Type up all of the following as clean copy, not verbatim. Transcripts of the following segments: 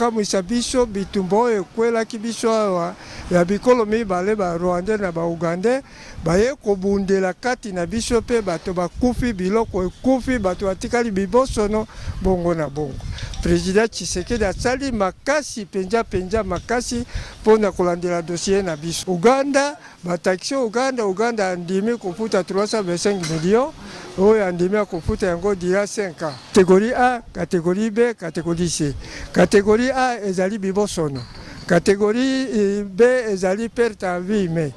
Kokamwisa biso bitumba oyo ekwelaki biso awa ya bikolo mibale ba rwandais na ba ougandais baye kobundela kati na biso pe bato bakufi biloko ekufi bato batikali bibosono bongo na bongo. President Tshisekedi asali makasi penza penza makasi pona kolandela dossier na biso. Ouganda Ba taxi Ouganda, Ouganda andimi kofuta 325 millions oyo andimi akofuta yango durant 5 ans. Categorie A, categorie B, categorie C. Categorie A ezali bibosono. Categorie B ezali perte en vie humaine.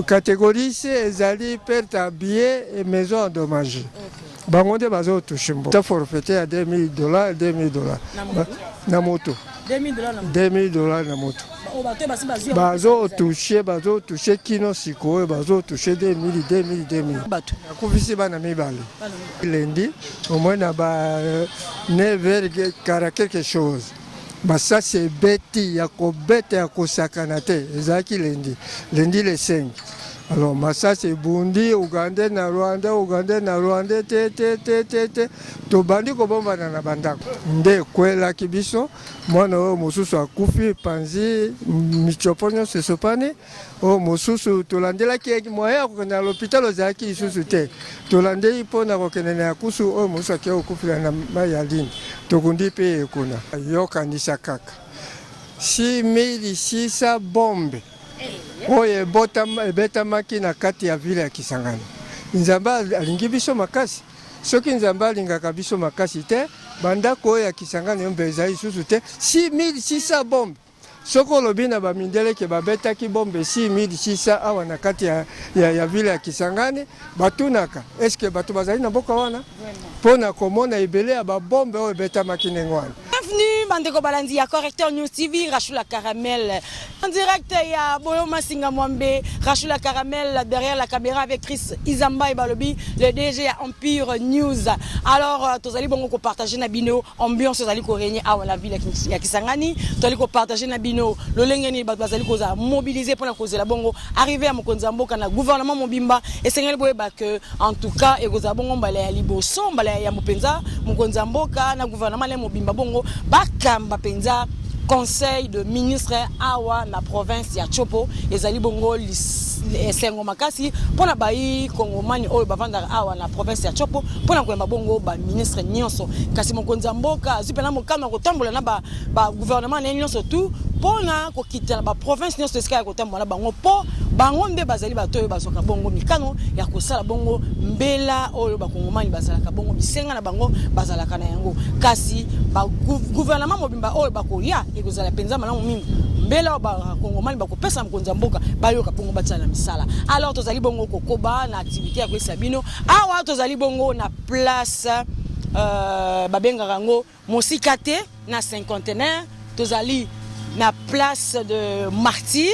Categorie C ezali perte en billet et maison endommagée. Bango nde bazo touche mbongo. Ta forfaitaire ya 2000 dollars, 2000 dollars. Na moto. 2000 dollars na moto. Bazo touche, bazo touche kino sikoyo bazo touche 2000 2000 2000. Bato nakufisi bana mibale lundi au moins na ba 9 heures quart quelque chose masasi ebeti ya kobeta ya kosakana te ezalaki lundi lundi le 5 alors masasi ebundi Ougandais na Rwanda Ougandais na Rwanda te te te te te tobandi kobombana na bandako nde ekwelaki biso Mwana oyo mosusu akufi panzi, michopo nyonso esopani. Oyo mosusu tolandelaki ye moyen ya kokende na lopitalo ezalaki lisusu te, tolandeli mpo na kokende na Yakusu. Oyo mosusu akei kokufela na mai ya Lindi, tokundi mpe ye kuna. Yokanisa kaka 6600 bombe oyo ebetamaki na kati ya ville ya Kisangani. Nzambe alingi biso makasi. Soki Nzambe alingaka biso makasi te, ba ndako oyo ya Kisangani mbe ezali lisusu te. 6600 bombe. Soki olobi na ba mindele ke babetaki bombe 6600 awa na kati ya, ya, ya ville ya Kisangani, batunaka est-ce que bato bazali na mboka wana mpo na komona ebele ya ba bombe oyo ebetamaki ndenge wana. Bienvenue bandeko balandi ya Correcteur News TV, Rachula Caramel en direct ya Boyo Masinga Mwambe, Rachula Caramel derrière la caméra avec Chris Izamba et Balobi, le DG ya Empire News. Alors euh, tozali bongo ko partager na bino ambiance tozali ko régner awa la ville ya Kisangani, tozali ko partager na bino lolenge nini bato bazali kozala mobiliser pona kozela bongo arrivée ya mokonzi ya mboka na gouvernement mobimba. Esengeli boyeba que En tout cas ekozala bongo mbala ya liboso mbala ya yambo mpenza mokonzi ya mboka na gouvernement na ye mobimba bongo bakamba mpenza conseil de ministre awa na province ya Tshopo. Ezali bongo esengo makasi mpo na bayi kongomani oyo bavandaka awa na province ya Tshopo mpo na koyamba bongo ba ministre nyonso. Kasi mokonzi ya mboka azwi mpenza mokano ya kotambola na ba ba gouvernement na ye nyonso tout mpo na kokita na ba province nyonso esika ya kotambola na bango mpo bango nde bazali bato oyo bazwaka bongo mikano ya kosala bongo mbela oyo bakongomani bazalaka bongo bisenga na bango bazalaka na yango. Kasi ba gouvernement mobimba oyo bakoya ekozala mpenza malamu mingi mbela oyo bakongomani bakopesa mokonzi ya mboka bayoka bongo batia na misala. Alors tozali bongo kokoba na activité ya koyebisa bino awa tozali bongo na place euh, babengaka yango Mosika te na cinquantenaire tozali na place de martyr.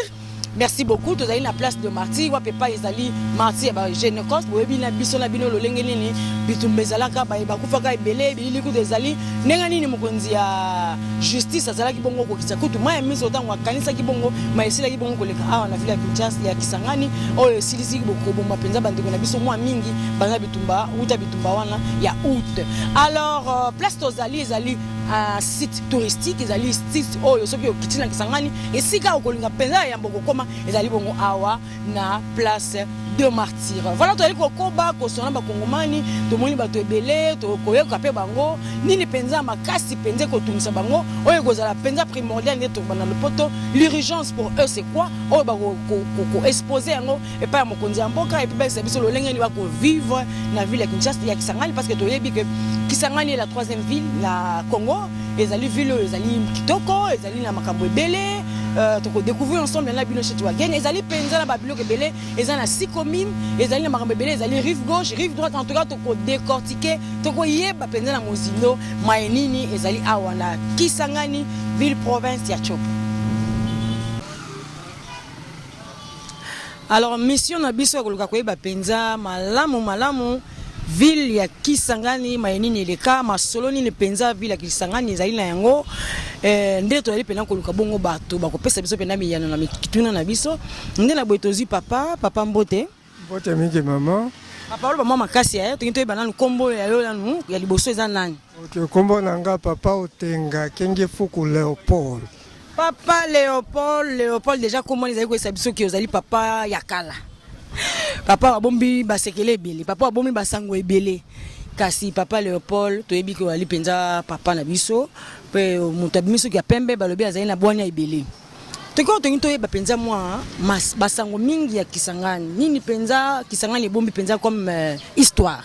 Merci beaucoup. Tozali na place de martyr wapi epai ezali martyr ya ba Genocost. Boyebi na biso na bino lolenge nini bitumba ezalaka, baye bakufaka ebele, bilili kutu ezali ndenge nini mokonzi ya justice azalaki bongo kokitisa kutu mai ya miso ntango akanisaki bongo mai esilaki bongo koleka awa na ville ya Kinshasa ya Kisangani oyo esilisi koboma mpenza bandeko na biso mwa mingi banda bitumba uta bitumba wana ya août. Alors euh, place tozali ezali uh, site touristique, ezali site oyo soki okiti na Kisangani esika okolinga mpenza ya yambo kokoma ezali bongo awa na place de martyr. Voilà, tozali kokoba kosona bakongomani, tomoni bato ebele, tokoyoka mpe bango nini mpenza makasi mpenza ekotungisa bango, oyo ekozala mpenza primordial nde tokobanda lopoto l'urgence pour eux c'est quoi, oyo bako expose yango epai ya mokonzi ya mboka epuis bayebisa biso lolenge nini bako vivre na ville ya Kinshasa ya Kisangani parce que toyebi que Kisangani est la troisième ville na Congo ezali ville oyo ezali kitoko ezali na makambo ebele euh, toko découvrir ensemble na bino chez Wagene ezali mpenza na babiloko ebele eza na six communes ezali na makambo ebele ezali rive gauche rive droite en tout cas toko décortiquer tokoyeba mpenza na mozindo maye nini ezali awa na Kisangani ville province ya Tshopo. Alors mission na biso ya koluka koyeba penza malamu malamu ville ya Kisangani maye nini eleka masolo nini penza ville ya Kisangani ezali na yango eh, nde tozali penza koluka bongo bato bakopesa biso penza miyano na mituna na biso nde na boye tozwi papa papa mbote Mbote mingi maman. Papa, oloba mwa makasi ya tolingi toyeba nanu nkombo ya yo nanu ya liboso eza nani? Ok, nkombo na nga Papa Otenga Kenge Fuku Léopold. Papa Léopold, Léopold, déjà kombo ezali koyesa biso ke ozali papa ya kala, papa abombi basekele ebele, papa abombi basango ebele. Kasi Papa Léopold, toyebi ke ozali mpenza papa na biso, mpe moto abimi soki ya pembe, balobi azali na bwanya ebele. Toki oyo tolingi toyeba mpenza mwa basango mingi ya Kisangani. Nini mpenza Kisangani ebombi mpenza comme histoire?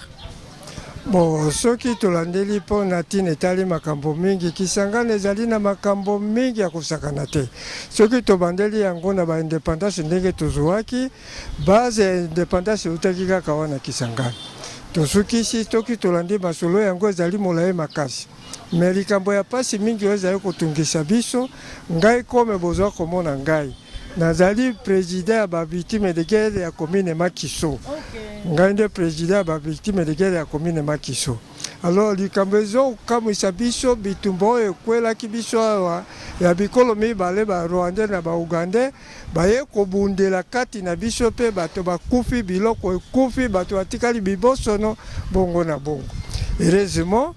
Bon, soki tolandeli mpo na ntina etali makambo mingi, Kisangani ezali na makambo mingi ya kosakana te. Soki tobandeli yango na baindépendance, ndenge tozwaki base ya indépendance eutaki kaka wana Kisangani. Tosukisi, soki tolandi masolo yango, ezali molai makasi. Mais likambo ya mpasi mingi oyo ezali kotungisa biso, ngai kome bozwa komona ngai, nazali président ya bavictime de guerre ya commune Makiso. Ngai nde président ya bavictime de guerre ya commune Makiso. Alors likambo ezokamwisa biso, bitumba oyo ekwelaki biso awa ya bikolo mibale, Barwandais na Baugandais, baye kobundela kati na biso, mpe bato bakufi, biloko ekufi, bato batikali bibosono, bongo na bongo. Heureusement,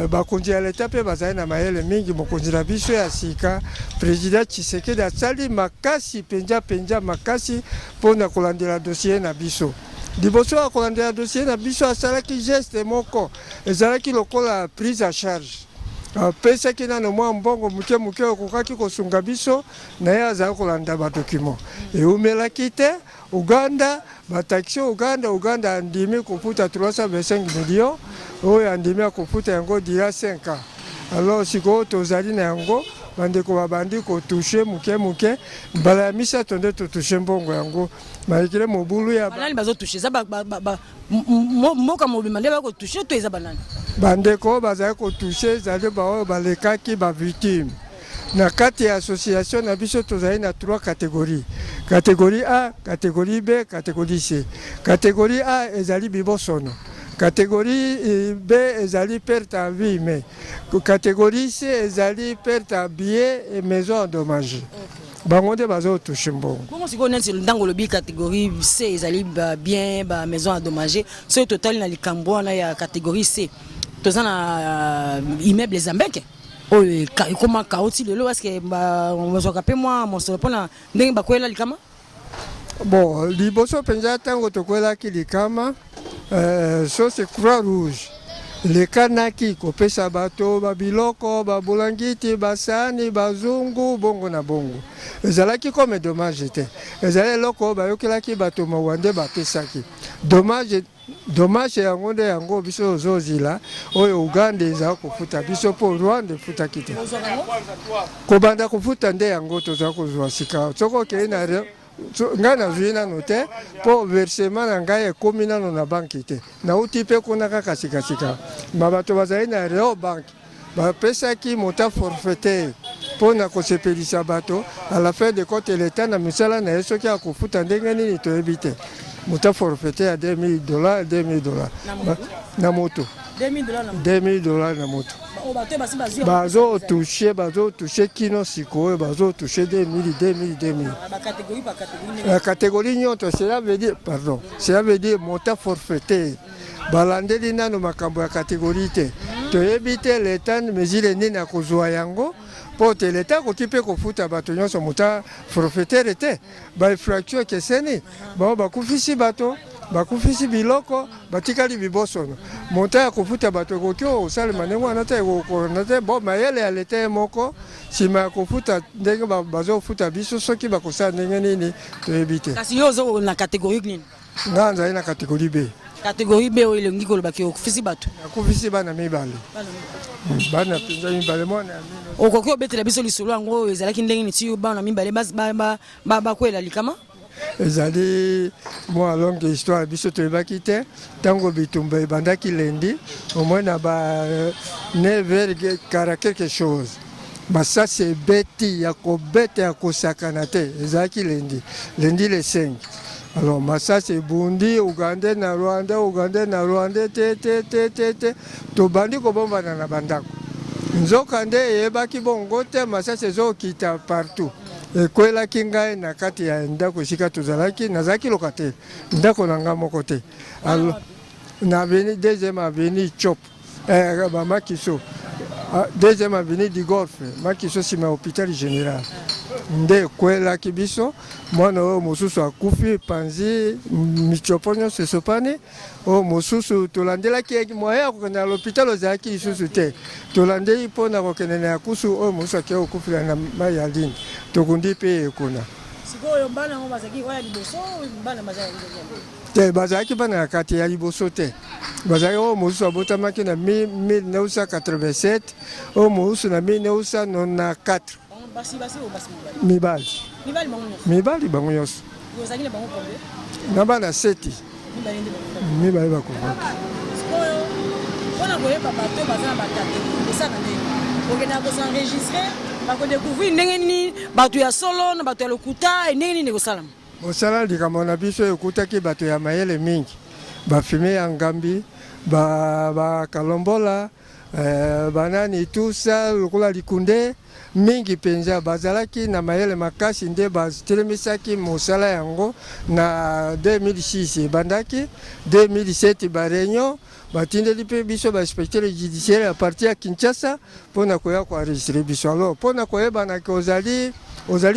bakonzi ya leta mpe bazali na mayele mingi. Mokonzi na biso ya sika, président Tshisekedi, asali makasi mpenza mpenza makasi mpona kolandela dossier na biso. Liboso ya kolandela dossier na biso, asalaki geste moko ezalaki lokola prise en charge. Apesaki nano mwa mbongo moke moke okokaki kosunga biso na ye. Azali kolanda badocument, eumelaki te, Uganda bataxi Uganda, Uganda andimi kofuta 325 millions oyo andimi akofuta yango durant 5 ans. Alors sikoyo tozali na yango, bandeko babandi kotoucher moke moke. Mbala ya misato nde totoucher mbongo yango, malgré mobulu ya Banani bazotoucher? Eza mboka mobimba nde bakotoucher to eza banani? Bandeko oyo bazali kotoucher ezali baoyo balekaki bavictime. Na kati ya association na biso, tozali na trois catégories: catégorie A, catégorie B, catégorie C. Catégorie A ezali bibosono, catégorie B ezali perte en vie, mais catégorie C ezali perte en bien et maison endommagée. Bango nde bazotoucher mbongo. Bongo sikoyo, neti ntango olobi catégorie C ezali bien, bamaison endommagée, soki totali na likambo wana ya catégorie C, toza na immeuble Zambeke oyo ekoma kauti lelo, parce bazwaka mpe mwa mosolo mpona ndenge bakwela likama? Bon, liboso mpenza, ntango tokwelaki likama, so c'est Croix Rouge lekanaki kopesa bato babiloko, babulangiti, basani, bazungu, bongo na bongo. Ezalaki comme dommage te, ezali eloko oyo bayokelaki bato mawa nde bapesaki dommage. Dommage yango nde yango biso tozozila oyo Uganda ezala kofuta biso, mpo Rwanda efutaki te. Kobanda kofuta nde yango toza kozwa sika. Soki okei na ngai, nazwi nano te, mpo versement na ngai ekómi nano na banki te. Nauti mpe kuna kaka sikasika. Ma bato bazali na Rawbank, bapesaki montant forfaitaire mpo na kosepelisa bato. À la fin de compte, leta na misala na ye, soki akofuta ndenge nini toyebi te. Montant forfaitaire ya 2000 dollars, 2000 dollars na moto, 2000 dollars na moto. Bazotoucher, bazotoucher kino sikoyo, bazotoucher 2000, 2000, 2000, la catégorie nyonso. Cela veut dire, pardon, cela veut dire montant forfaitaire. Balandeli nano makambo ya catégorie te, toyebi te leta mesure nini akozwa yango, mpo te leta akoki mpe kofuta bato nyonso montant forfaitaire te. Bainfraction ekeseni: bao bakufisi bato, bakufisi biloko, batikali bibosono. Montant ya kofuta bato ekoki kosalema ndenge wana te, ekokona te. Bo mayele ya leta ye moko, nsima ya kofuta ndenge bazofuta biso, soki bakosala ndenge nini toyebi te. Kasi yo ozo na catégorie nini? Ngai nazali na catégorie B. Catégorie B oyo elingi kolobaki okufisi bato? Nakufisi bana mibale, bana mpenza mibale, mwana ya mino. Okoki obetela biso lisolo yango oyo ezalaki ndenge nini ti bana mibale bakwela likama? Ezali mwa longue histoire. Biso toyebaki te. Ntango bitumba ebandaki lundi, au moins na ba 9 heures quart quelque chose, masasi ebeti ya kobeta ya kosakana te. Ezalaki lundi, lundi le 5. Alors masasi ebundi, Uganda na Rwanda, Uganda na Rwanda, te te te te te, tobandi kobombana na bandako. Nzoka nde eyebaki bongo te, masasi ezokita partout. Ekwelaki ngai na kati ya ndako esika tozalaki, nazalaki locataire, ndako na ngai moko te. Alors, na avenue, deuxième avenue Tshopo, eh, ba Makiso, ah, deuxième avenue du Golfe, Makiso, nsima ya hôpital général, nde ekwelaki biso. Mwana oyo mosusu akufi, panzi michopo nyonso esopani. Oyo mosusu tolandelaki, moyen ya kokende na l'hôpital ozalaki lisusu te. Tolandeli mpo na kokende na yakusu. Oyo mosusu akei kokufela na mai ya Lindi, tokundi mpe ye kuna. Sikoyo bana yango bazalaki oyo ya liboso, bana bazalaki? Te, bazalaki bana ya kati ya liboso te. Bazalaki oyo mosusu abotamaki na 1987, oyo mosusu na 1994. Basi basi oyo basi mibali? Mibali. Mibali bango nyonso? Mibali bango nyonso. Ozalaki na bango combien? Na bana sept. Mibale nde bango? Mibale bakufaki. Sikoyo mpona koyeba bato baza na batate, esaka ndenge okendaka kos'enregistrer, bakodécouvrir ndenge nini bato ya solo na bato ya lokuta? Ndenge nini ekosalama? Mosala likambo na biso ekutaki bato ya mayele mingi, bafime ya Ngambi, bakalombola, banani tusa lokola likunde mingi mpenza, bazalaki na mayele makasi, nde batelemisaki mosala yango na 2006. Ebandaki 2007, baréunion, batindeli mpe biso bainspecteur judiciaire ya partir ya Kinshasa mpona koya koenregistrer biso. Alors, mpona koyebanaki ozali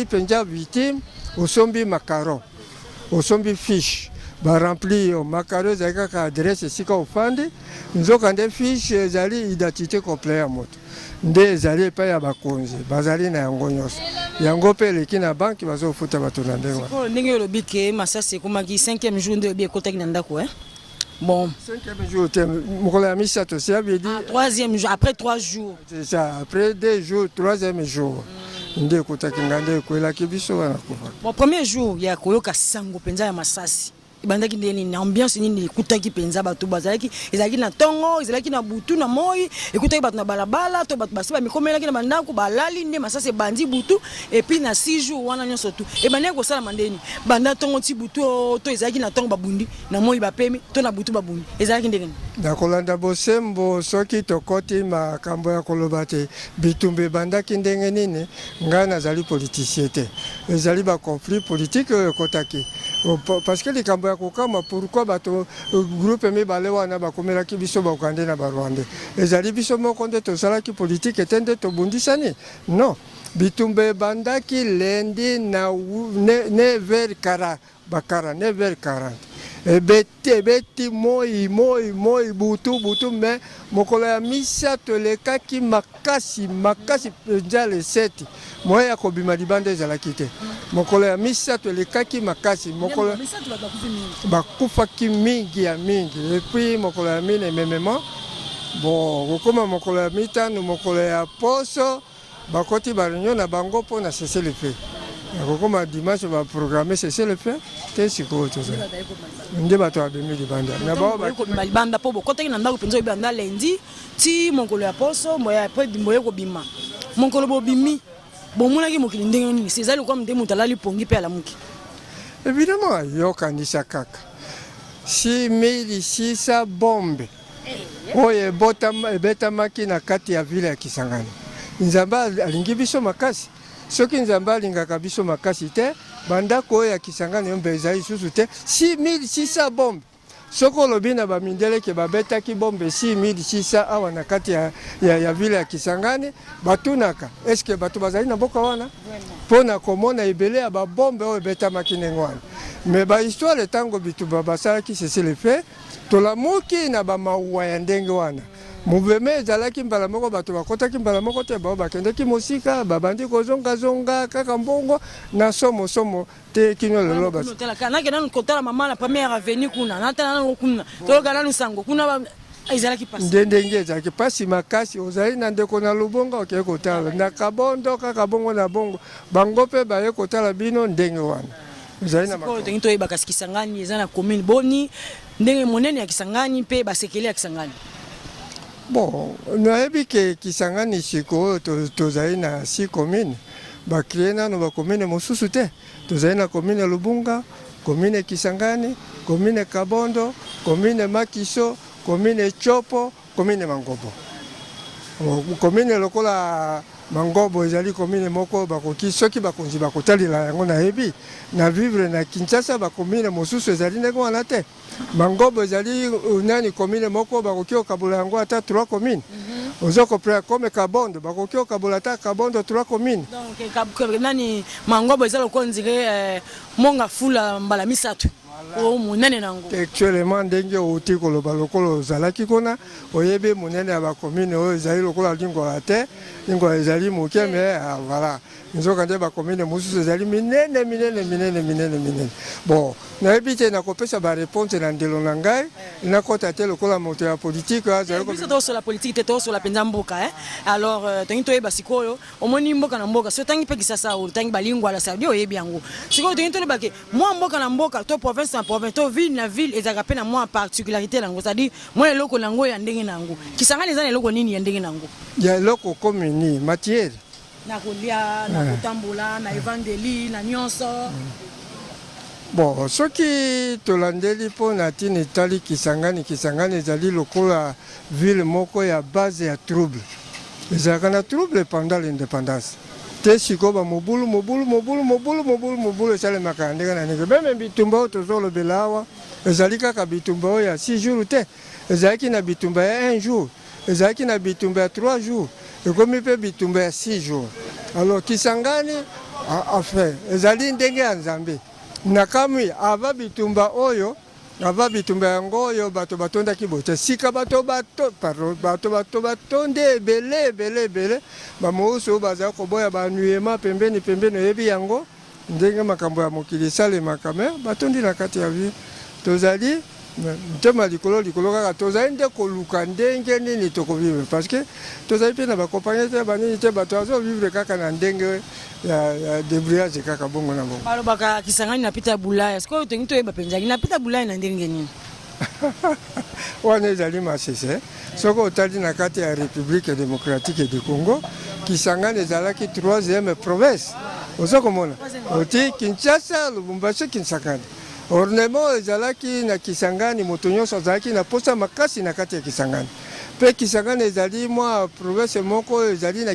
mpenza victime, osombi macaron, osombi fiche, baremplir yo. Macaron ezali kaka adresse esika ofandi, nzoka nde fiche ezali identité complet ya moto, nde ezali epai ya bakonzi, bazali na yango nyonso. Yango mpe eleki na banque, bazofuta bato na ndenge wana. Sikoyo ndenge olobi ke masasi ekomaki cinquième jour, nde oyebi ekotaki na ndako, eh? Bon. Cinquième jour te, mokolo ya misato, cela veut dire Ah, troisième jour, après 3 jours. C'est ça, après 2 jours, troisième jour nde ekutaki ngai, nde ekwelaki biso wana kufa. Bon, premier jour ya koyoka sango mpenza ya masasi, ebandaki ndenge nini? Ambiance nini ekutaki mpenza bato bazalaki? Ezalaki na ntongo, ezalaki na butu, na moi? Ekutaki bato na balabala to bato basi bamikomelaki na bandako, balali, nde masasi ebandi butu? Et puis na 6 jours wana nyonso tu ebandaki kosalama ndeni? Banda ntongo ti butu to ezalaki na ntongo babundi, na moi bapemi, to na butu babundi? Ezalaki ndenge nini? Na kolanda bosembo, soki tokɔti makambo ya koloba te bitumba ebandaki ndenge nini, ngai nazali politicien te. Ezali baconflit politique oyo ekɔtaki, parce que likambo ya kokamwa, pourquoi bato groupe mibale wana bakomelaki biso, baugandais na barwandais? Ezali biso moko nde tosalaki politike te nde tobundisani? Non, bitumba ebandaki lundi na 9h40, bakara 9h40, ebeti, ebeti moi moi moi, butu butu. Mais mokolo ya misato elekaki makasi makasi mpenza, le 7, moyen ya kobima libanda ezalaki te. Mokolo ya misato elekaki makasi, mokolo bakufaki mingi ya mingi. Et puis mokolo ya mine ememema, bon, kokóma mokolo ya mitano, mokolo ya poso, bakoti baréunion na bango mpo na cessez-le-feu. Kokóma dimanche, baprogramme cessez-le-feu te. Sikoyo tozali nde bato babimi libanda na bao kobima libanda, mpo bokotaki na ndako mpenza oyebi banda lundi ti mokolo ya poso. Après boye kobima, mokolo bobimi, bomonaki mokili ndenge nini? Si ezali lokola nde moto alali pongi mpe alamuki? Évidemment, yokanisa kaka 6600 bombe oyo ebetamaki na kati ya ville ya Kisangani. Nzambe alingi biso makasi. Soki Nzambe alingaka biso makasi te, bandako oyo ya Kisangani oyo mpe ezali lisusu te. 6600 bombe, soki olobi na bamindeleke babetaki bombe 6600 awa na kati ya ville ya Kisangani, batunaka eske bato bazali na mboka wana mpo na komona ebele ya babombe oyo ebetamaki ndenge wana? Mais bahistoire, ntango bitumba basalaki cessez-le-feu, tolamuki na bamauwa ya ndenge wana. Mouvement ezalaki mbala moko, bato bakɔtaki mbala moko te. Bao bakendeki mosika, babandi kozongazonga kaka mbongo na somosomo te kino lelo. Nake nanu kotala mama na première avenue kuna, natala nanu kuna, toyoka nanu sango kuna. Ezalaki pasi? Nde ndenge ezalaki mpasi makasi. Ozali na ndeko na Lubonga, okei kotala na Kabondo, kaka bongo na bongo, bango mpe baye kotala bino ndenge wana. Ezali na Sikoyo tolingi toyeba kasi Kisangani eza na commune boni, ndenge monene ya Kisangani mpe basekele ya Kisangani? Bon, nayebi ke Kisangani sikoyo tozali na six commune. Bacréer nano bacommune mosusu te. Tozali na commune Lubunga, commune Kisangani, commune Kabondo, commune Makiso, commune Tshopo, commune Mangobo. Commune lokola Mangobo ezali commune moko bakoki, soki bakonzi bakotalela yango. Nayebi na vivre na Kinshasa, bacommune mosusu ezali ndenge wana te. Mangobo ezali nani, commune moko bakoki kokabola yango ata 3 commune. Ozo comprendre? Comme Kabondo, bakoki kokabola ata Kabondo 3 commune. Donc nani, Mangobo eza lokola nzire Monga Fula mbala misato o monene nango. Actuellement, ndenge outi koloba, lokola ozalaki kuna, oyebi monene ya bacommune oyo ezali lokola Lingwala te. Lingwala ezali moke, mais ah, voilà, nzoka nde bacommune mosusu ezali minene, minene, minene, minene, minene. Bon, nayebi te, nakopesa baréponse na ndelo na ngai, nakɔta te lokola moto ya politike azali. Biso tozosola politike te, tozosola mpenza mboka. Alors tongi toyeba sikoyo, omoni mboka na mboka, so otangi mpe Kisasa, otangi balingwala, sadi oyebi yango. Sikoyo tongi toloba ke mwa mboka na mboka, to province na province, to ville na ville, ezalaka mpe na mwa particularité nango, c'est-à-dire mwa eloko nango ya ndenge nango. Kisangani eza na eloko nini ya ndenge nango? Ya eloko komi nini, matière? Na kolia, na kotambola, na evandeli, na nyonso. Bon, soki tolandeli mpo na ntina etali Kisangani, Kisangani ezali lokola ville moko ya base ya trouble. Ezalaka na trouble pendant l'indépendance te. Sikoyo bamobulu, mobulu, mobulu, mobulu, mobulu, mobulu esalemaka ya ndenge na ndenge. Même bitumba oyo tozolobela awa ezali kaka bitumba oyo ya 6 jours te. Ezalaki na bitumba ya 1 jour, ezalaki na bitumba ya 3 jours, ekomi mpe bitumba ya 6 jours. Alors Kisangani, enfin, ezali ndenge ya Nzambe. Nakamwi ava bitumba oyo, ava bitumba yango oyo, bato batondaki boye te. Sika bato bato, pardon, bato batondi ebele, ebele, ebele. Bamosusu oyo bazali koboya banuyema pembeni pembeni, oyebi yango ndenge makambo ya mokili esalemaka. Mais batondi na kati ya ville, tozali motema likolo likolo kaka, tozali nde koluka ndenge nini tokovivre, parce que tozali mpe na bacompagnie te, banini te. Bato azovivre kaka na ndenge ya débrouillage kaka bongo na bongo. Balobaka Kisangani na pita Bulaya. Sikoyo tongi toyeba mpenza na pita Bulaya na ndenge nini? Wana ezali masese. Soki otali na kati ya République démocratique du Congo, Kisangani ezalaki troisième province. Oza komona oti Kinshasa, Lubumbashi, Kisangani. Ornement ezalaki na Kisangani, moto nyonso azalaki na posa makasi na kati ya Kisangani. Mpe Kisangani ezali mwa province moko oyo ezali na